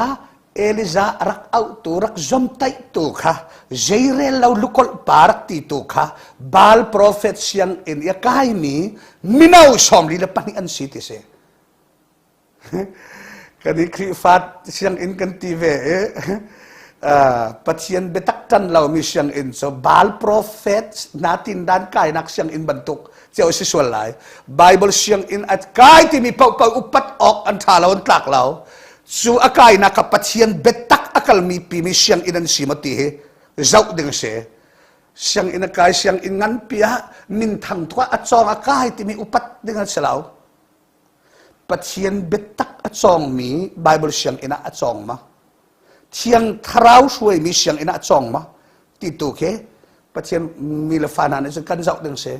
Elijah rak auhtu rak zomtaihtu kha zeirel lo lukolh pa rak titu kha Baal profet sianginn i a kaimi mino 42 an si ti si. Kan i Khrihfa sianginn kan ti ve i Pathian biatak ṭan lomi sianginn cu Baal prophet hna tindan kainak sianginn bantuk cio si sual lai. Bible sianginn a kai timi paohpaoh upat awk an ṭha lo an tlak lo. Cu a kainak kha Pathian biatak a kalmi pimi sianginn an si maw ti hi zoh ding a si. Sianginn a kai sianginn nganpi ah minthang tuk ah a cawng a kai timi upat ding an si lo. Pathian biatak a cawngmi Bible sianginn ah a cawng ma? Thiang Thlarau hruaimi sianginn ah a cawng ma? Ti tu khi Pathian mi le fa hna nih cun kan zoh ding si.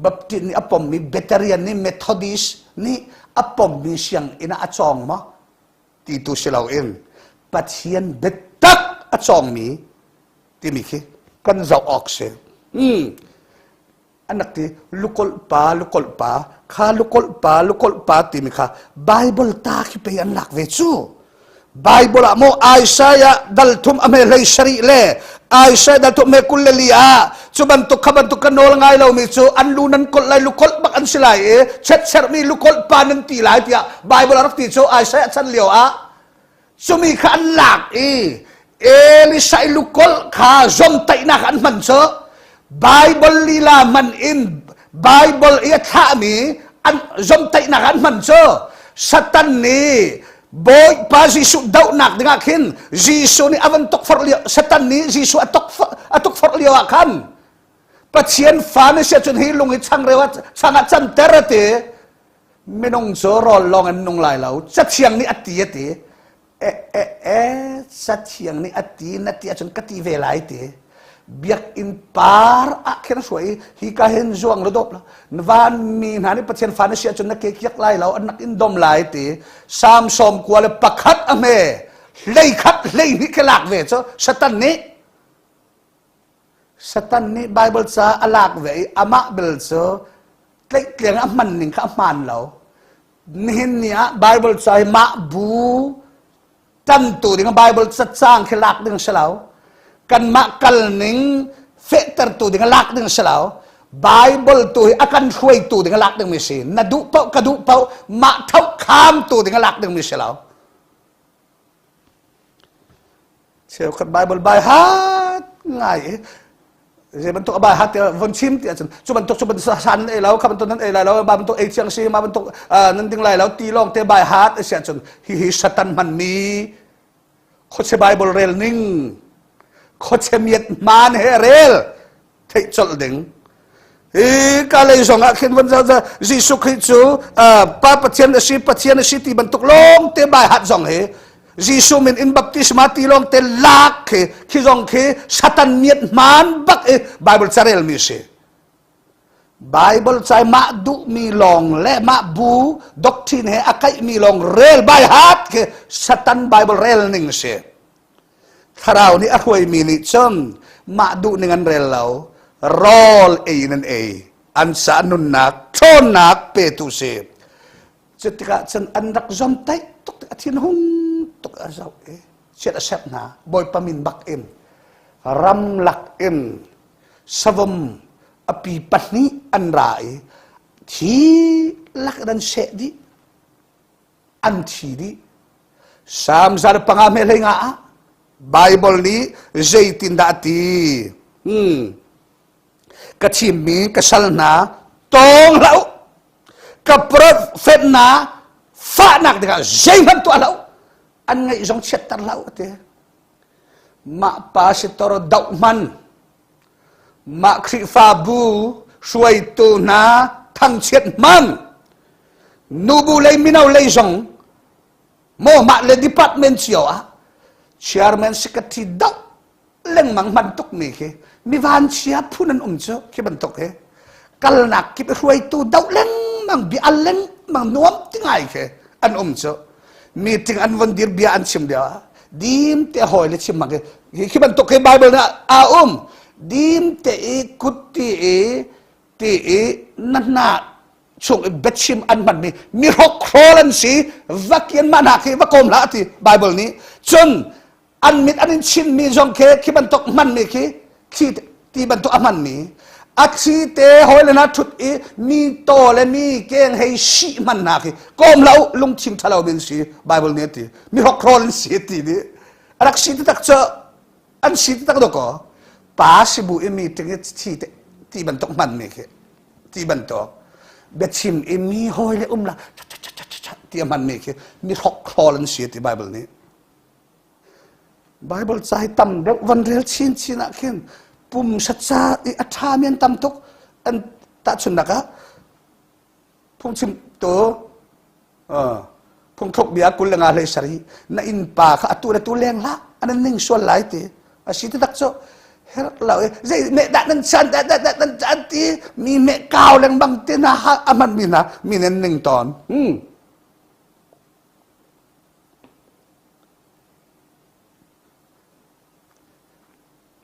Baptist nih a pommi Beterian nih Methodist nih a pommi sianginn ah a cawng ma? Ti tu si loin Pathian biatak a cawngmi timi khi kan zoh awk si. Hmm. An rak ti lukolh pa lukolh pa kha lukolh pa lukolh pa timi kha Bible ta khi pei an lak ve cu. Bible ah maw Isaiah dal thum a hme hlei sarih le Isaiah dal thum hme 24 ah cu bantuk kha bantuk ka nawl ngai lomi cu an lu nan kolh lai lukolh bak an si lai i chetserhmi lukolh pa nan ti lai tiah Bible a rak ti cu Isaiah chan lio ah Cumi kha an lak i Elisha i lukolh kha zomtaihnak an hman cu Bible lila man in Bible i a thlahmi an zomtaihnak an hman cu Satan nih Bawipa Jesuh dohnak dingah khin Jesuh nih a van tukforh lio Satan nih Jesuh a tukforh lio ah khan Pathian fa na si ahcun hi lung hi changreu ah chang ah canter a ti Minung cu rawl lawng in nung lai lo. Cathiang nih a ti a ti. E, e, e, cathiang nih a ti na ti ahcun ka ti ve lai ti. Biakinn par ah khin a hruai i hi ka hin zuang la dawp la. Na van mi hna nih Pathian fa na si ahcun na ke kiak lai lo, an nak in dom lai ti. Sam 91 a hme. Hlei khat hlei hnih khi lak ve cu Satan nih Satan nih Bible ca a lak ve i amah bel cu tlaihtleng a hman ning kha a hmaan lo. Nihin ni ah Bible ca hi mah bu tantu ding Bible cacang khi lak ding si lo. Kanmah kal ning fehtertu ding lak ding si lo. Bible tu hi a kan hruaitu ding lak ding mi si. Na duh paoh ka duh paoh mah tho khamtu ding lak ding mi si lo. Cheukhat Bible bai hat ngai i zei bantuk a bai hat tiah von chim ti ahcun cu bantuk cu bantuk san nan ei lo kha bantuk nan ei lai lo ma bantuk ei thiang si ma bantuk nan ding lai lo ti lawng te bai hat a si ahcun hihi satan hmanmi khuache Bible rel ning khuache miat hmaan he rel theih colh ding hi ka lei zong ah khin von Jesuh Khrih cu Pa Pathian a si Pathian a si ti bantuk lawng te bai hat zong hi Jesuh min in baptisma ti lawng te lak khi khi zong khi Satan miat hmaan bak i Bible carel mi si Bible cai mah duh mi lawng le mah bu doctrine he a kaih mi lawng rel by heart khi Satan Bible rel ning si Thlarau nih a hruaimi nih cun mah duhning an rel lo, rawl ei in an ei. An sa nunnak ṭhawnnak petu si. Cutikah cun an rak zomtaih tuk a thinhung tuk a zoh i chiat a serh hna. Bawipa min bak in. Ramlak in savom a pi pahnih an ra i thi lak in an seh dih. An thi dih. Salm 105 hme hlei nga ah Bible nih zeitindah a ti? Ka thimmi ka sal hna tawng hlah u. Ka profet hna fahnak dingah zeihmanh tuah hlah u. An ngaih zong chiatter hlah u a ti. Mah pastor doh hman, mah Khrihfabu hruaitu hna thangchiat hman, nubu lei mino lei zong maw mah le department cio ah chairman secretary doh lengmang hman tuk mi khi mi vanchia phun an um cu khi bantuk hi kalnak kip hruaitu doh lengmang bia al lengmang nuam ti ngai khi an um cu meeting an von dir bia an chim lio ah dim te hawi le chim mang khi khi bantuk khi bible na a um dim te i kut ti i ti i na hna chung i biachim an hman mi mi hrokhrawl an si vakian mah hna khi va kawm hlah ti bible nih cun an mit an in chinmi zong khi khi bantuk hmanmi khi khi ti bantuk a hmanmi a thli te hawi le na thut i mi taw le mi keng hei sih hman hna khi kawm lo lungthin thalo min si bible nih a ti mi hrokhrawl an si ti nih a rak si tak cu an si tak do ko pa sibu i meeting i thi te ti bantuk hmanmi khi ti bantuk biachim i mi hawi le um la ti a hmanmi khi mi hrokhrawl an si ti bible nih Bible ca hi tam deuh van rel chinchin ah khin pumsa ca i a ṭhami an tam tuk an tahchunhnak ah phungchimtu phungthluk bia 25 hlei sarih na innpa kha atu le tu leng hlah an in ning sual lai ti a si ti tak cu herh lo i zei meh dah nan chan dah dah nan chan ti mi meh kau lengmang te na a hman mi hna mi nan ning tawn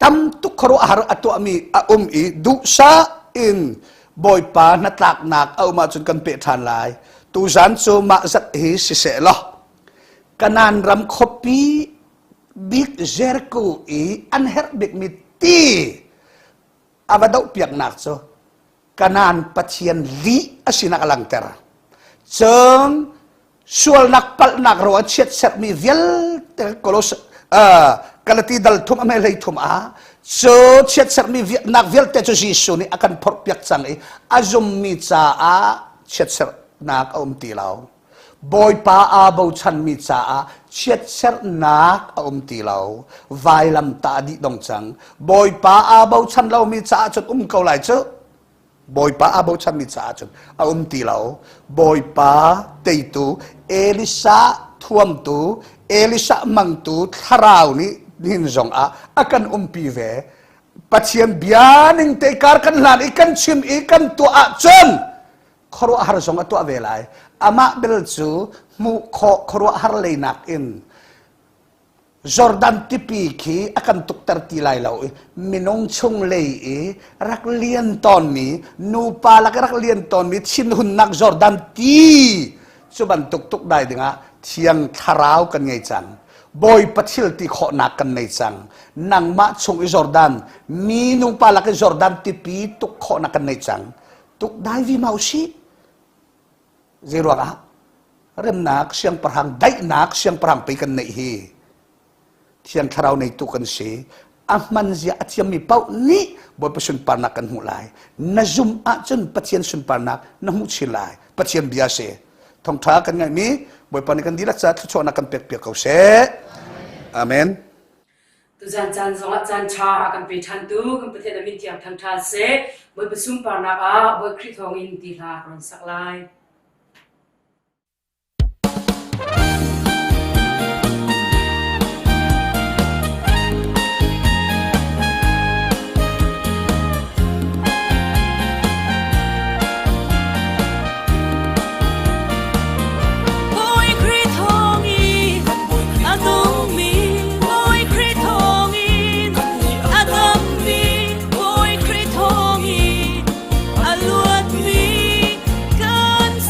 Tam tuk khuaruahhar a tuahmi a um i duhsah in Bawipa hnatlaknak a um ahcun kan peh ṭhan lai. Tuzan cu mah zat hi siseh law Kanaan ram khuapi bik Jericho i an herh bikmi ti a va dohpiaknak cu Kanaan Pathian lih a sinak a langhter. Cun sualnak palhnak ro a chiatserhmi vialte Kolos Galati dal thum a hlei thum ah cu chiatserhmi nak vialte cu Jesuh nih a kan phorhpiak cang i a zummi caah chiatserhnak a um ti lo. Bawipa aa bochanmi caah chiatserhnak a um ti lo. Vailam ta dih dong cang. Bawipa aa bochan lomi caah cun um ko lai cu. Bawipa aa bochanmi caah cun a um ti lo. Bawipa teitu, Elisa thuamtu, Elisa mangtu thlarau nih nihin zong ah a kan umpi ve. Pathian bia ning te kar kan hlan i kan chim i kan tuah ahcun khuaruahhar zong a tuah ve lai. Amah bel cu hmuh khawh khuaruahhar leinak in Jordan tipi khi a kan tukter ti lai lo i minung chung lei i rak lian tawnmi nupa lak i rak lian tawnmi thinhunnak Jordan ti cu bantuk tuk dai dingah thiang thlarau kan ngei cang. Bawipa thil ti khawhnak kan nei cang. Nangmah chung i Jordan mi nupa lak i Jordan tipi tuk khawhnak kan nei cang. Tuk dai vi ma usih. Zei ruangah remnak siangpahrang daihnak siangpahrang pei kan neih hi thiang thlarau neitu kan si a hman zia a thiammi paoh nih Bawipa sunparnak kan hmuh lai na zum ahcun Pathian sunparnak na hmuh chin lai Pathian bia si thawngtha kan ngaihmi Bawipa nih kan dihlak caah thluachuahnak kan pek piak ko seh amen Tuzan caan zongah caan ṭha a kan pe ṭhantu kan Pathian a min thiang thangṭha seh. Bawipa sunparnak ah Bawi Khrih thawngin ti hla ka run sak lai. Bawi Khrih thawngin a nungmi Bawi Khrih thawngin a dammi Bawi Khrih thawngin a luatmi kan si.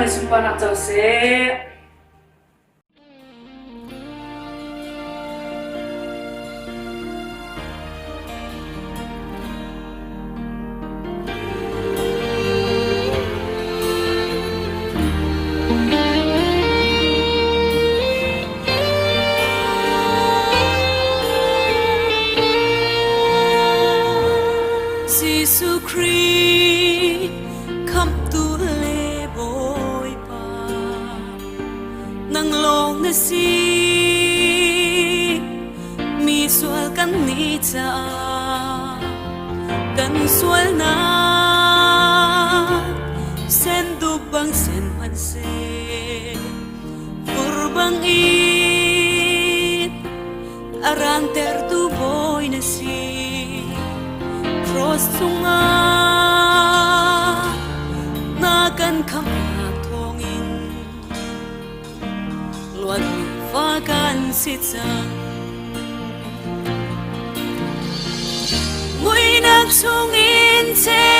nih sunparnak co seh. Jesuh Khrih khamhtu le Bawipa nang lawng na si mi sual kan nih caah kan sualnak sen duk bang sen hmanhseh fur bang in a rantertu bawi na si cross cungah na kan khamhnak thawngin luatmi fa kan si cang. Muihnak chungin ceunak.